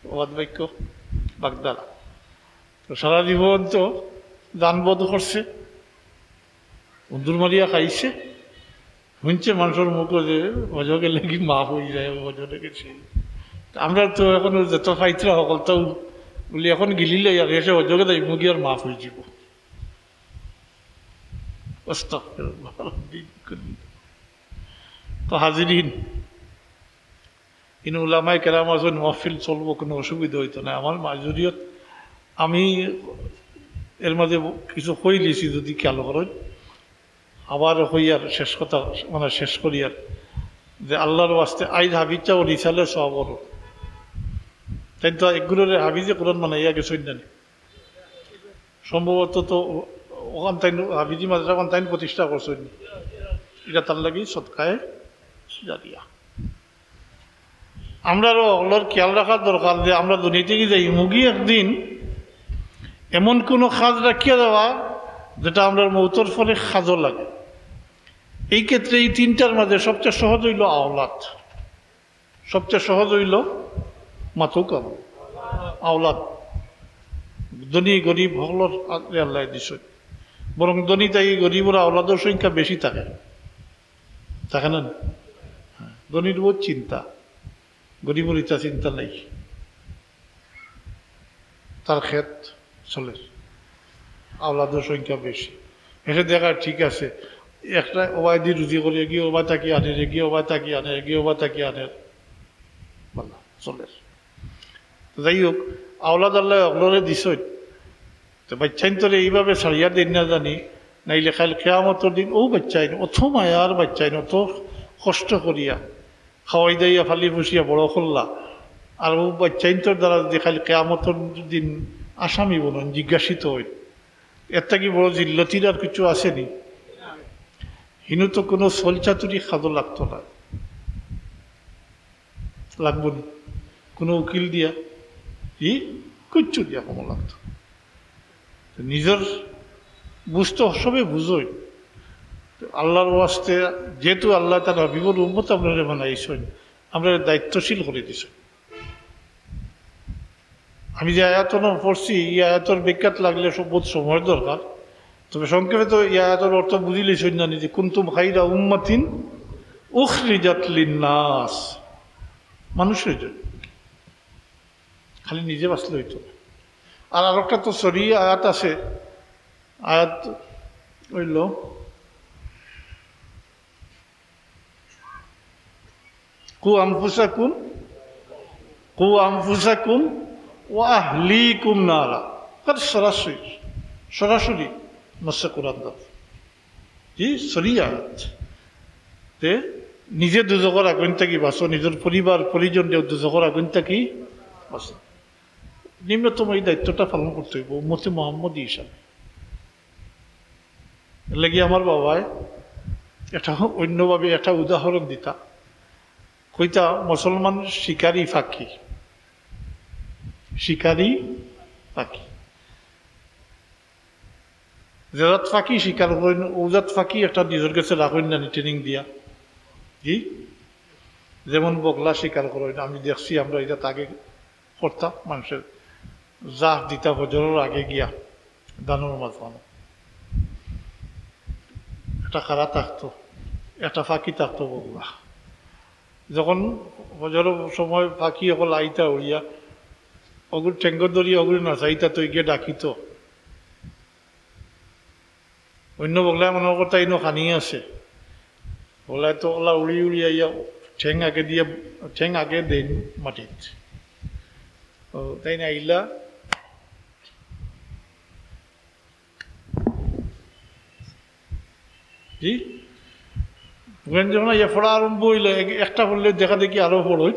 প্রবাদ বাক্য, বাগধারা। তো সারা জীবন তো জান বদ করছে, উন্দুর মারিয়া খাইছে, হুনছে মানষর মুখো যে হজো গেলেগি মাফ অইযায়, হজো গেছে। তা আমরা তো এখন যত ফাইতরা হকলতাউ বুলি এখন গিলিলে আর এসে হজো গেলে মুগি আর মাফ অইযিবো। আস্তাগফিরুল্লাহ রাব্বি কুল্লি। তো হাজিরিন, ইনো উলামায়ে কেরাম আছইন, মাহফিল চলবো, কুনু অসুবিধা অইতো নায়। আমার মাজুরিয়ত আমি এর মাঝে কিছু কইলিছি, যুদি খেয়াল করইন, আবার কইয়ার শেষ কথা, মানে শেষ করিয়ার যে আল্লাহর ওয়াস্তে আইজ হাফিজ ছাব রিসালে সওয়াব অইলো। তাইন তো এগুলোরে হাফিজে কোরআন বানাইয়া গেছইন না নি? সম্ভবত তো ওখান তাইন হাফিজি মাদ্রাসা ওখান তাইন প্রতিষ্ঠা করছইন। ইটা তান লাগি সদকায়ে জারিয়া। আমরারও হকলর খেয়াল রাখার দরকার যে আমরা দুনিয়া থাকি যাইমুগি একদিন, এমন কুনু কাজ রাখিয়া যাওয়া যেটা আমরার মউতর পরে কাজো লাগে। এই ক্ষেত্রে এই তিনটার মাঝে সবচেয়ে সহজ অইলো আওলাদ। সবচেয়ে সহজ অইলো মাতুক আম-, আওলাদ। ধনী গরিব হকলরে আল্লায় দিছইন, বরং ধনী থাকি গরিবর আওলাদর সংখ্যা বেশি থাকে, থাকে না? হ্যাঁ, ধনীর বহুত চিন্তা, গরিবর ইতা চিন্তা নাই। তার খেত চলের, আওলাদর সংখ্যা বেশি। হেষে দেখা ঠিক আছে, একটা ওবায়দি রুজি করিয়া গিয়া ওবায় থাকি আনের, গিয়া ওবায় থাকি আনের, গিয়া ওবায় থাকি আনের, বালা, চলের। তো যাই হোক, আওলাদ আল্লায় হকলরে দিছইন। তো বাইচ্চাইন্তরে এইভাবে ছাড়িয়া দেইন না জানি, নাইলে কাইল কিয়ামতর দিন অউ বাইচ্চাইন, অত মায়ার বাইচ্চাইন, অত কষ্ট করিয়া খাওয়াই দাইয়া, ফালি ফুসিয়া বড় করলা, আর অউ বাইচ্চাইন্তর দ্বারা যুদি কাইল কিয়ামতর দিন আসামি বনইন, জিজ্ঞাসিত অইন, এর থাকি বড় জিল্লতির আর কিছু আছে নি? হিনো তো কুনু ছলচাতুরি কাজো লাগতো না, লাগবো নি? কুনু উকিল দিয়া, ই কিচ্ছু দিয়া কম লাগতো। তো নিজর বুঝ তো সবে বুঝইন। তো আল্লাহর ওয়াস্তে যেহেতু আল্লায় তান হাবিবর উম্মত আমরারে বানাইছইন, আমরারে দায়িত্বশীল করি দিছইন। আমি যে আয়াত পড়ছি, এই আয়াতর ব্যাখ্যাত লাগলে সব বহুত সময়র দরকার। তবে সংক্ষেপে তো এই আয়াতর অর্থ বুঝিলিছইন না নিজে, "কুনতুম খাইরা উম্মাতিন উখরিজাত লিন্নাস", মানুষর জন্য, খালি নিজে বাঁচলে অইতো না। আর আরোকটা তো সরি আয়াত আছে, আয়াত অইলো, "কু আনফুসাকুম, কু আনফুসাকুম ওয়া আহলিকুম নারা।" তার সরাসরি, সরাসরি নসে কোরআন দাও। জি, সরি আয়াত। তে নিজে দুজখর আগুন থাকি বাঁচো, নিজর পরিবার পরিজনরে দুজখর আগুন থাকি বাঁচো। নিম্নতম এই দায়িত্বটা পালন করতে অইবো উম্মতে মোহাম্মদী হিসাবে। এর লাগি আমার বাবায় এটা অন্যভাবে একটা উদাহরণ দিতা, কইতা, মুসলমান শিকারী পাখি, শিকারী পাখি। যে জাত পাখি শিকার করইন, অউ জাত পাখি একটা নিজর গেছে রাখইন না নি training দিয়া? জি, যেমন বগলা শিকার করইন, আমি দেখছি, আমরা ইটা আগে করতাম, মানুষর জাফ দিতা ফজরর আগে গিয়া ধানর মাঝখানো। একটা খাড়া থাকতো, একটা পাখি থাকতো বগলা। যখন ফজরর সময় পাখি অকল আইতা উড়িয়া, অগুর ঠেঙ্গ ধরিয়া অগুরে নাচাইতা, তো ইগে ডাকিতো। অন্য বগলায় মনো করতা ইনো খানি আছে, বগলায় তো অলা উড়ি উড়ি আইয়া ঠেং আগে দিয়া, ঠেং আগে দেইন মাটিত। ও, তাইন আইলা। জি? ওখানে যখন ইয়া পড়া আরম্ভ অইলো, এক-, একটা পড়লে দেখা দেখি আরো পড়ই।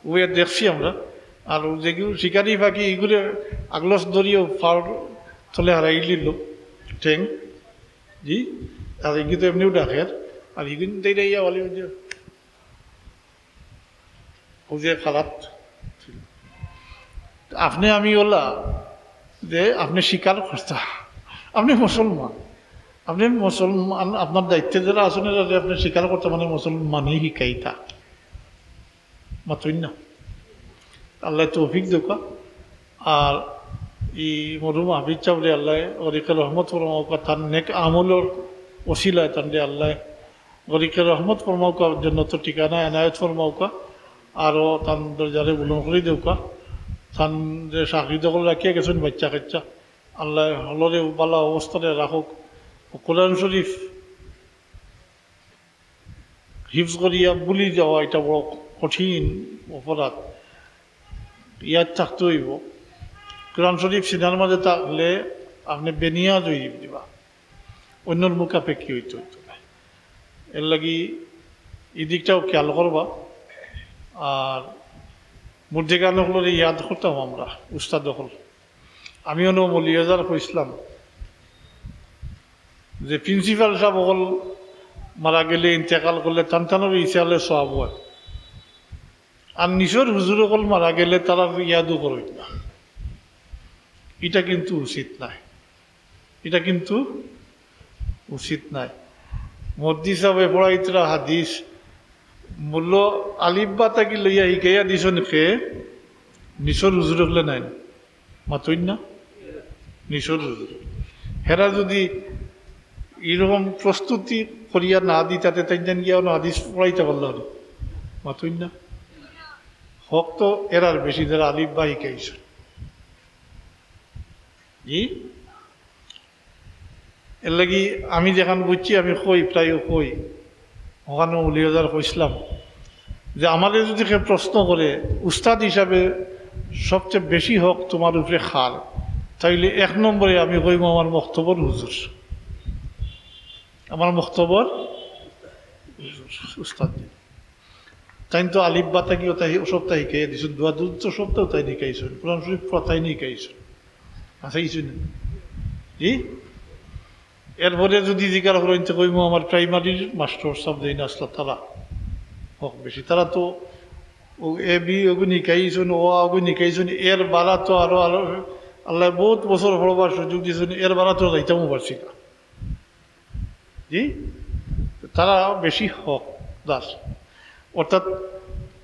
ওই দেখছি আমরা। আর ও যেগুলো শিকারি পাখি, এগুলো আগলস ধরিও পাওর তলে হারাই দিল, ঠেং। জি? আর এগুলো তো এমনিও ডাকের। আর এগুলো তো এটা ইয়া বলে ওই যে, ও যে খারাপ। আপনে আমি ওলা যে আপনে শিকার করতা, আপনে মুসলমান, আপনে মুসলমান, আপনার দায়িত্বে যারা আছেন, এরা আপনে শিকার করতা মানে মুসলমানই শিখাইতা, মাতইন না। আল্লায় তৌফিক দেউক্কা। আর ই মরহুম হাফিজ সাবরে আল্লায় গরিকে রহমত ফরমাউক্কা, তান নেক আমলর ওসিলায় তানরে আল্লায় গরিকে রহমত ফরমাউক্কা, জন্নতর ঠিকানা এনায়েত ফরমাউক্কা, আরো তান দরজারে বুলন্দ করি দেউক্কা। তান যে শাগরিদ অকল রাখিয়া গেছইন বাইচ্চা কাইচ্চা, আল্লায় হকলরে বালা অবস্থানে রাখউক। ও কোরআন শরীফ হিফজ করিয়া ভুলি যাওয়া, এটা বড় কঠিন অপরাধ, ইয়াদ থাকতে অইবো। কোরআন শরীফ সিনার মাঝে থাকলে আপনে বেনিয়াজ অই দিবা, অইন্যর মুখাপেক্ষী অইতে অইতো না। এরলাগি ই দিকটাও খেয়াল করবা। আর মুর্দেগান অকলরে ইয়াদ করতাম আমরা, উস্তাদ অকল। আমি অনো মৌলভীবাজার কইছলাম যে প্রিন্সিপাল সাব অকল মারা গেলে, ইন্তেকাল করলে, তান তানর ইসালে সওয়াব অয়। আর নিচর হুজুর অকল মারা গেলে তারার ইয়াদও করইন না। ইটা কিন্তু উচিত নায়, ইটা কিন্তু উচিত নায়। মুহাদ্দিস সাবে পড়াইতরা হাদিস, মূল আলিফ বা থাকি লইয়া হিকাইয়া দিছইন কে? নিচর হুজুর অকলে নায় নি? মাতইন না? নিচর হুজুর। হেরা যুদি ইরকম প্রস্তুতি করিয়া না দিতা তে তাইন জানি গিয়া অনো হাদিস পড়াইতা পারলা নি? মাতইন না? হক তো এরার বেশি, যারা আলিফ বা হিকাইছইন। জি? এরলাগি আমি যেখান বুঝছি, আমি কই, প্রায় কই, অখানো মৌলভীবাজার কইছলাম যে আমারে যুদি কেউ প্রশ্ন করে, "উস্তাদ হিসাবে সবচেয়ে বেশি হক তুমার উপরে কার?" তাইলে এক নম্বরে আমি কইমু আমার মক্তবর হুজুর, আমার মক্তবর হুজুর, উস্তাদ। তাইন তো আলিফ বা থাকি অতা হি-, সবতা হিকাইয়া দিছইন, দোয়া দুরুদ তো সবতা তাইন হিকাইছইন, কোরআন শরীফ পড়া তাইন হিকাইছইন। আচ্ছা, হিকাইছইন না? জি? এরপরে যুদি জিকার করইন তে কইমু আমার প্রাইমারির মাস্টর সাব যেইন আছলা তারা হক বেশি। তারা তো অউ এ বি অগুন হিকাইছইন, অ আ অগুন হিকাইছইন, এর বারা তো আরো, আরো আল্লায় বউত বছর পড়বার সুযোগ দিছইন, এর বারা তো যাইতামও পারছি না। জি, তারা বেশি হকদার। অর্থাৎ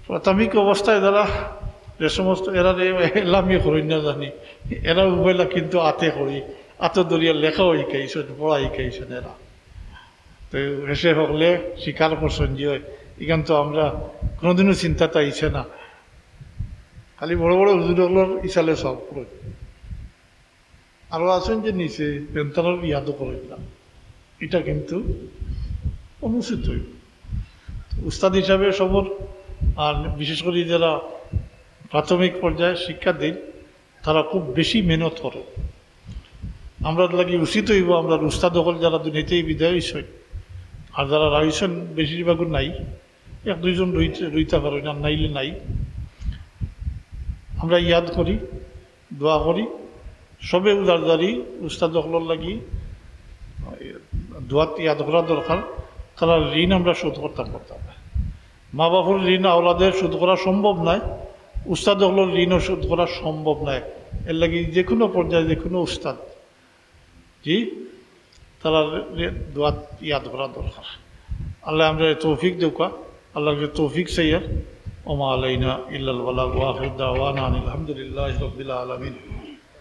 প্রাথমিক অবস্থায় যারা যে সমস্ত এরা রে-, এলামি করইন না জানি, এরা উভয়লা কিন্তু আতে করি, আতো ধরিয়া লেখাও হিকাইছইন, পড়া হিকাইছইন এরা। তো হেষে হকলে স্বীকার করছইন যে, "ইখান তো আমরা কোনোদিনও চিন্তাত আইছে না।" খালি বড় বড় হুজুর অকলর ইসালে সওয়াব করইন। আরো আছইন যে নিচে, তান তানর ইয়াদও করইন না, ইটা কিন্তু অনুচিত অইবো। উস্তাদ হিসাবে সবর, আর বিশেষ করি যারা প্রাথমিক পর্যায়ে শিক্ষা দেইন, তারা খুব বেশি মেহনত করইন। আমরার লাগি উচিত অইবো, আমরার উস্তাদ অকল যারা দুনিয়া থাকি বিদায় অইছইন, আর যারা রইছইন, বেশিরভাগউ নাই, এক দুইজন রইতে, রইতা পারইন, আর নাইলে নাই। আমরা ইয়াদ করি, দোয়া করি, সবে উদারদারি উস্তাদ অকলর লাগি দোয়াত ইয়াদ করা দরকার। তারার ঋণ আমরা শোধ করতাম, করতাম। মা বাফর ঋণ আওলাদে শোধ করা সম্ভব নায়, উস্তাদ অকলর ঋণও শোধ করা সম্ভব নায়। এরলাগি যেকুনু পর্যায়ে যেকুনু উস্তাদ, জি, তারার দোয়াত ইয়াদ করা দরকার। আল্লায় আমরারে তৌফিক দেউক্কা, আল্লার কাছে তৌফিক চাইয়ার। ওমা আলাইনা ইল্লাল বালাগ, ওয়া আখিরু দাওয়ানা আনিল হামদুলিল্লাহি রাব্বিল আলামিন।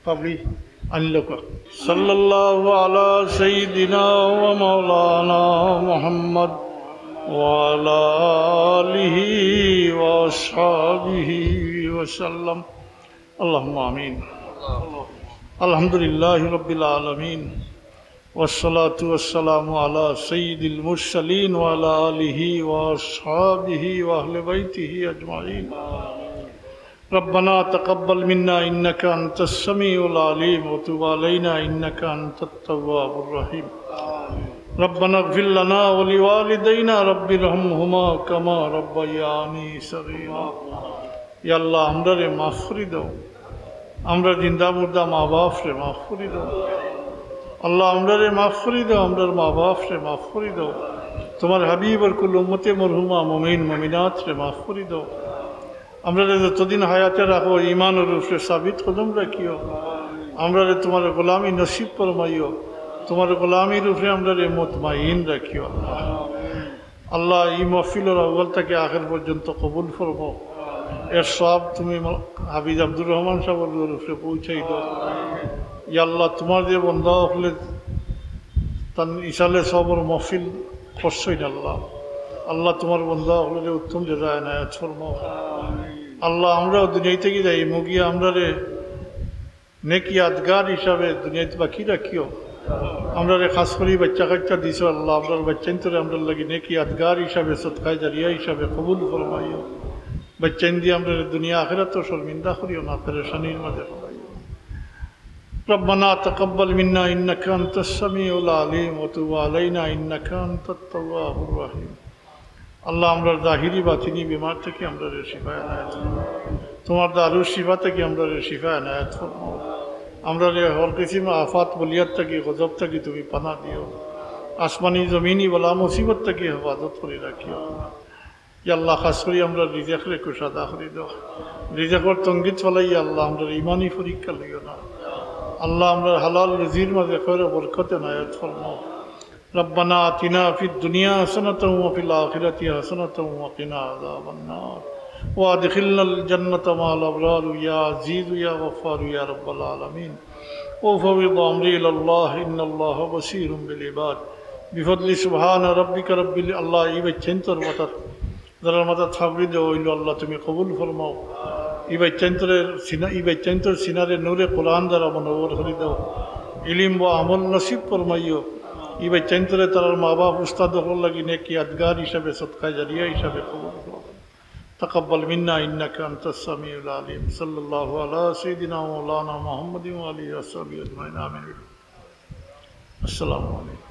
পাবলি আনিল কা। সাল্লাল্লাহু আলা সাইয়্যিদিনা ওয়া মাওলানা মুহাম্মদ ওয়া আলা আলিহি ওয়া আসহাবিহি ওয়া সাল্লাম। আল্লাহুম্মা আমিন। আলহামদুলিল্লাহি রাব্বিল আলামিন। والصلاة والسلام على سيد المرسلين وعلى آله وأصحابه وأهل بيته أجمعين. ربنا تقبل منا إنك أنت السميع العليم وتب علينا إنك أنت التواب الرحيم. ربنا اغفر لنا ولوالدينا رب ارحمهما كما ربياني صغيرا. ইয়া আল্লাহ, আমরারে মাফ করি দেও। আমরার জিন্দা মুর্দা মা বাফরে মাফ করি দেও। আল্লাহ, আমরারে মাফ করি দেও, আমরার মা বাফরে মাফ করি দেও। তুমার হাবিবর কুল উম্মতে মরহুমা মুমিন মুমিনাতরে মাফ করি দেও। আমরারে যতদিন হায়াতে রাখো, ইমানর উপরে সাবিত কদম রাখিও। আমরারে তুমার গোলামি নসিব ফরমাইও। তুমার গোলামির উপরে আমরারে মুতমাইন রাখিও আল্লাহ। আল্লাহ, ই মাহফিলর আউয়াল থাকি আখের পর্যন্ত কবুল ফরমাও। এর সওয়াব তুমি ম-, হাফিজ আব্দুর রহমান সাবর উপরে পৌঁছাই দেও। ইয়া আল্লাহ, তুমার যে বন্দা অকলে তান ইসালে সওয়াবর মাহফিল করছইন আল্লাহ, আল্লাহ, তুমার বন্দা অকলরে উত্তম জাযা এনায়েত ফরমাও। আল্লাহ, আমরাও দুনিয়া থাকি যাইমু গিয়া, আমরারে নেক ইয়াদগার হিসাবে দুনিয়াত বাকি রাখিও। আমরারে খাস করি বাইচ্চা কাইচ্চা দিছো আল্লাহ, আমরার বাইচ্চাইন্তরে আমরার লাগি নেক ইয়াদগার হিসাবে, সদকায়ে জারিয়া হিসাবে কবুল ফরমাইও। বাচ্চাইন দিয়া আমরারে দুনিয়া আখিরাতো শর্মিন্দা করিও না, পেরেশানির মাঝে ফেলাইও না। ربنا تقبل منا إنك أنت السميع العليم وتب علينا إنك أنت التواب الرحيم। আল্লাহ, আমরার জাহিরি বাতিনি বিমার থাকি আমরারে শিফা এনায়েত ফরমাও। তোমার দারুশ শিফা থাকি আমরারে শিফা এনায়েত ফরমাও। আমরারে হর কিসিম আফাত বলিয়াত থাকি, গজব থাকি তুমি পানা দিও। আসমানি জমিনি বালা মুসিবত থাকি হেফাজত করি রাখিও। ইয়া আল্লাহ, খাস করি আমরার রিজেকরে কুশাদা করি দেও। রিজেকর তঙ্গিত ফালাইয়া আল্লাহ, আমরার ইমানি পরীক্ষা লইও না। আল্লাহ, আমরার হালাল রুজির মাঝে খয়র বরকত এনায়েত ফরমাও। ربنا آتنا في الدنيا حسنة وفي الآخرة حسنة وقنا عذاب النار وأدخلنا الجنة مع الأبرار يا عزيز يا غفار يا رب العالمين। أفوض أمري إلى الله إن الله بصير بالعباد। بفضل سبحان ربك رب ال-، আল্লাহ, ই বাচ্চাইন্তর মাথাত, যারার মাথাত ফাগড়ি দেওয়া অইলো, আল্লাহ তুমি কবুল ফরমাও। ই বাচ্চাইন্তরে সিনা-, ই বাচ্চাইন্তর সিনারে নূরে কোরআন দ্বারা মুনাওয়ার করি দাও। ইলিম ও আমল নসিব ফরমাইও। ই বাচ্চাইন্তরে তারার মা বাপ উস্তাদ অকলর লাগি নেক ইয়াদগার হিসাবে, সদকা জারিয়া হিসাবে কবুল ফরমাও। تقبل منا إنك أنت السميع العليم। صلى الله على سيدنا ومولانا محمد وعلى آله وصحبه أجمعين. آمين. السلام عليكم.